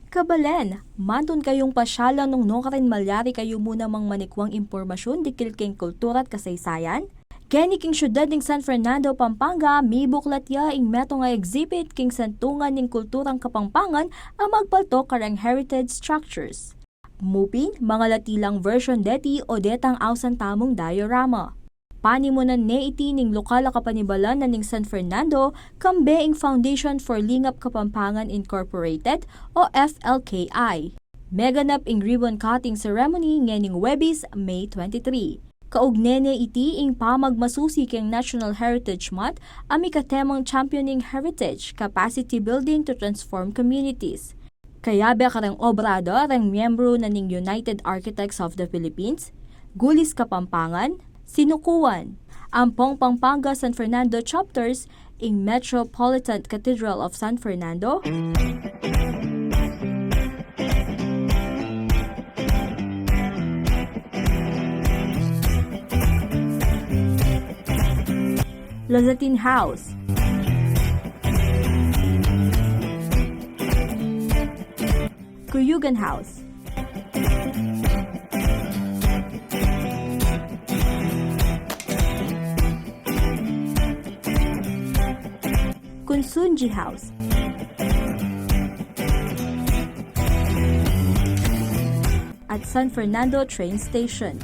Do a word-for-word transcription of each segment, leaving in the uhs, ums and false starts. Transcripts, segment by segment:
Kabalen, mantun kayung pasyalan nung nukarin malyari kayu mu namang manikuang impormasyun dikil king kultura at kasaysayan? Keni king syudad ning San Fernando, Pampanga, mibuklat ya ing metung a exhibit king santungan ning kulturang Kapampangan a magpaltok kareng heritage structures. Mupin, mangalati lang version deti o detang ausan tamung diorama. Panimunan ne iti ning lokal a kapanibalan na ning San Fernando, kambe ing Foundation for Lingap Kapampangan Incorporated o F L K I. Meganap ing ribbon cutting ceremony ngening Huwebes, May twenty-three. Kaugne ne iti ing pamagmasusi keng National Heritage Month a mikatemang Championing Heritage, Capacity Building to Transform Communities. Kayabe kareng obra da reng miyembru na ning United Architects of the Philippines, Gulis Kapampangan, Sinukuan, Ampong Pampanga San Fernando Chapters, ing Metropolitan Cathedral of San Fernando, Lazatin House, Kuyugan House, Kunsunji House, at San Fernando Train Station.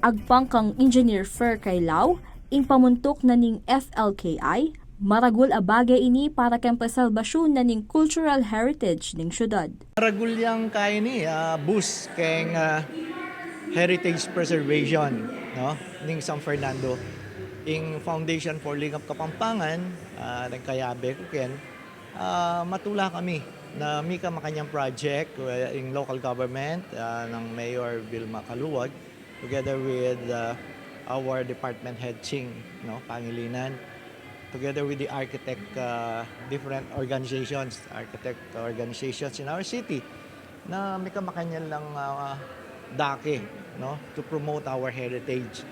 Agpang kang Engineer Fer Kailaw, ing pamuntuk na ning F L K I, maragul a bage ini para keng preserbasyun na ning cultural heritage ning syudad. Maragul yang kaini, ah, boost keng, ah, heritage preservation, no, ning San Fernando. Ing Foundation for Lingap Kapampangan, ah, ning kayabe ku ken, ah, matula kami na mika makanyang project, uh, ing local government, ah, nang Mayor Vilma Caluag, together with, uh, our department head Ching, no, Pangilinan, together with the architect, uh, different organizations, architect organizations in our city, na mika makanyan lang, uh, dake, no, to promote our heritage.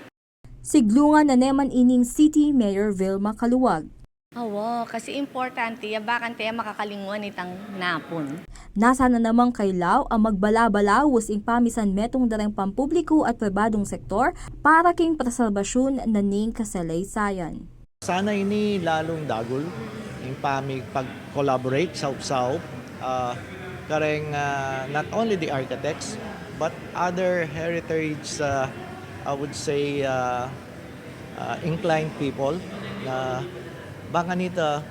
Siglungan na ne man ining City Mayor Vilma Caluag. Awa, kasi importante ya, bakante ya makakalingwan itang napun. Nasa na namang Kailaw a magbala-balaus ing pamisan metung da reng pampubliku at pribadung sektor para king preserbasyun na ning kasaleysayan. Sana ini lalung dagul ing pamipag-collaborate saup-saup, ah, kareng, ah, not only the architects but other heritage, ah, I would say, ah, ah, inclined people na bang kanita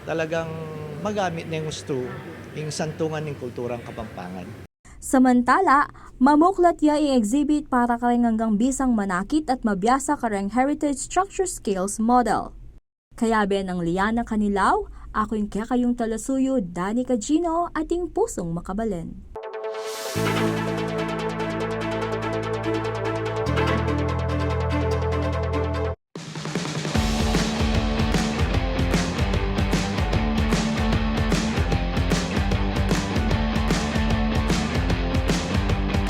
talagang magamit neng ustu ing santungan ning kulturang Kapampangan. Samantala, mamuklat ya ing exhibit para kareng anggang bisang manakit at mabiasa kareng Heritage Structure Skills Model. Kayabe nang Liana Canilaw, aku ing kekayung talasuyu, Dani Cagino, ating pusung makabalen.